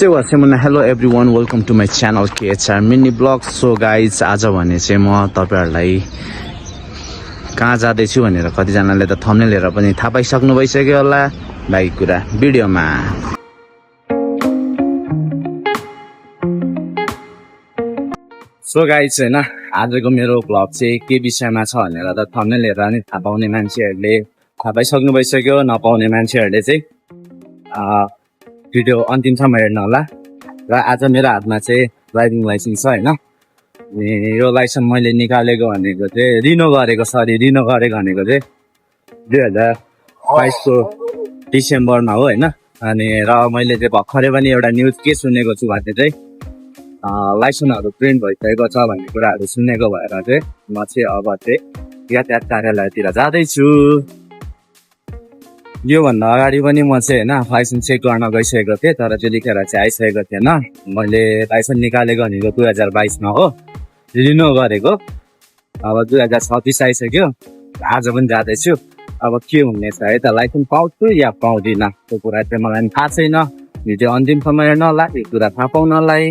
Hello everyone, welcome to my channel KHR Mini Blog. So guys, आज भने चाहिँ म तपाईहरुलाई कहाँ जादै छु भनेर कतिजनाले त थम्बनेल हेरेर पनि थाहा पाइसक्नु भइसक्यो होला। बाइक कुरा भिडियोमा। So guys, हैन आजको मेरो ब्लग चाहिँ के विषयमा छ भनेर त थम्बनेल हेरेर नि थाहा पाउने मान्छेहरुले थाहा पाइसक्नु भइसक्यो, नपाउने मान्छेहरुले चाहिँ भिडियो अन्तिमसम्म हेर्न होला। र आज मेरो हातमा चाहिँ ड्राइभिङ लाइसेन्स छ हैन। यो लाइसेन्स मैले निकालेको भनेको चाहिँ रिनो गरेको भनेको चाहिँ 2022 को डिसेम्बरमा हो हैन। अनि र मैले चाहिँ भर्खरै पनि एउटा न्यूज के सुनेको छु भने चाहिँ लाइसेन्सहरु प्रिन्ट भइसकेको छ भन्ने कुराहरु सुनेको भएर चाहिँ म चाहिँ अब चाहिँ यातायात कार्यालयतिर जाँदै छु। यो भन्दा अगाडि पनि म चाहिँ हैन लाइसेन्स चेक गर्न गइसकेको थिएँ, तर त्यतिखेर चाहिँ आइसकेको थिएन। मैले लाइसेन्स निकालेको भनेको 2022 मा हो, रिन्यु गरेको अब 2026 आइसक्यो। आज पनि जाँदै छु। अब के हुने छ है त, लाइसेन्स पाउँछु या पाउँदिन त्यो कुरा चाहिँ मलाई थाहा छैन। भिडियो अन्तिमसम्म हेर्न होला यो कुरा थाहा पाउनलाई।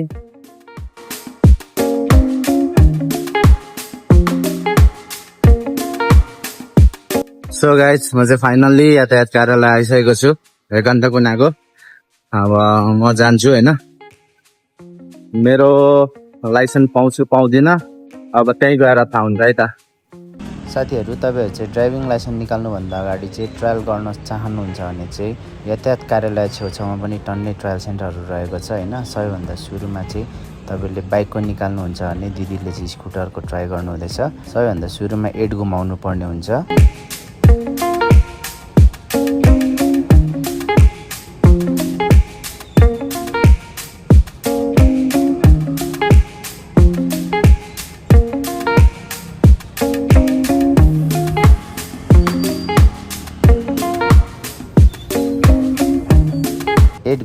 सो गाइज, म चाहिँ फाइनल्ली यातायात कार्यालय आइसकेको छु, हेकन्त कुनाको। अब म जान्छु हैन। मेरो लाइसेन्स पाउँछु पाउँदिन अब त्यही गएर थाहा हुन्छ है त। साथीहरु, तपाईहरु चाहिँ ड्राइभिङ लाइसेन्स निकाल्नुभन्दा अगाडि चाहिँ ट्रायल गर्न चाहनुहुन्छ भने चाहिँ यातायात कार्यालय छेउछाउमा पनि टन्नै ट्रायल सेन्टरहरु रहेको छ हैन। सबैभन्दा सुरुमा चाहिँ तपाईले बाइकको निकाल्नुहुन्छ भने दिदीले चाहिँ स्कुटरको ट्राई गर्नु हुँदैछ। सबैभन्दा सुरुमा 8 घुमाउनु पर्ने हुन्छ।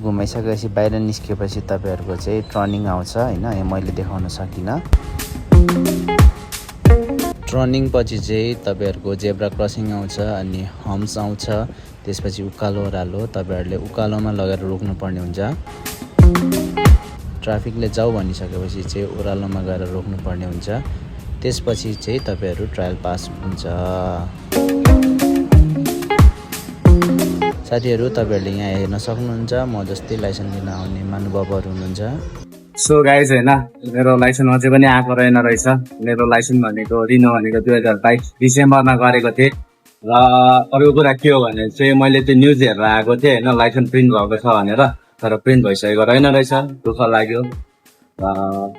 घुमाइसकेपछि बाहिर निस्केपछि तपाईहरुको चाहिँ टर्निङ आउँछ हैन। यो मैले देखाउन सकिन। टर्निङ पछि चाहिँ तपाईहरुको जेब्रा क्रसिङ आउँछ अनि हम्स आउँछ। त्यसपछि उकालो ओह्रालो तपाईहरुले उकालोमा लगेर रोक्नु पर्ने हुन्छ। ट्राफिकले जाऊ भनिसकेपछि चाहिँ ओह्रालोमा गएर रोक्नु पर्ने हुन्छ। त्यसपछि चाहिँ तपाईहरु ट्रायल पास हुन्छ। साथीहरु, तपाईहरुले यहाँ हेर्न सक्नुहुन्छ म जस्तै लाइसेन्स लिन आउने महानुभावहरु हुनुहुन्छ। सो गाइज हैन, मेरो लाइसेन्स अझै पनि आएको रहेछ। मेरो लाइसेन्स भनेको रिनो भनेको 2022 डिसेम्बरमा गरेको थिएँ। र अरु कुरा के हो भने चाहिँ मैले त्यो न्यूज हेरेर आएको थिएँ हैन, लाइसेन्स प्रिन्ट भएको छ भनेर, तर प्रिन्ट भइसकेको रहेछ। दुःख लाग्यो।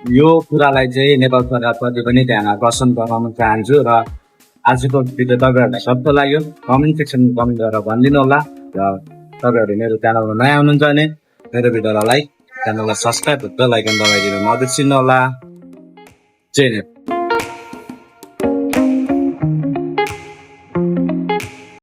यो कुरालाई चाहिँ नेपाल सरकारप्रति पनि ध्यान आकर्षण गराउन चाहन्छु। र आजको भिडियो तपाईहरुलाई कस्तो लाग्यो कमेन्ट सेक्सनमा कमेन्ट गरेर भनिदिनु होला। र तपाईहरु मेरो च्यानलमा नयाँ हुनुहुन्छ भने मेरो भिडियोलाई लाइक, च्यानललाई सब्स्क्राइब र बेल आइकन दबाइदिनु नबिर्सिनु होला। जय नेपाल।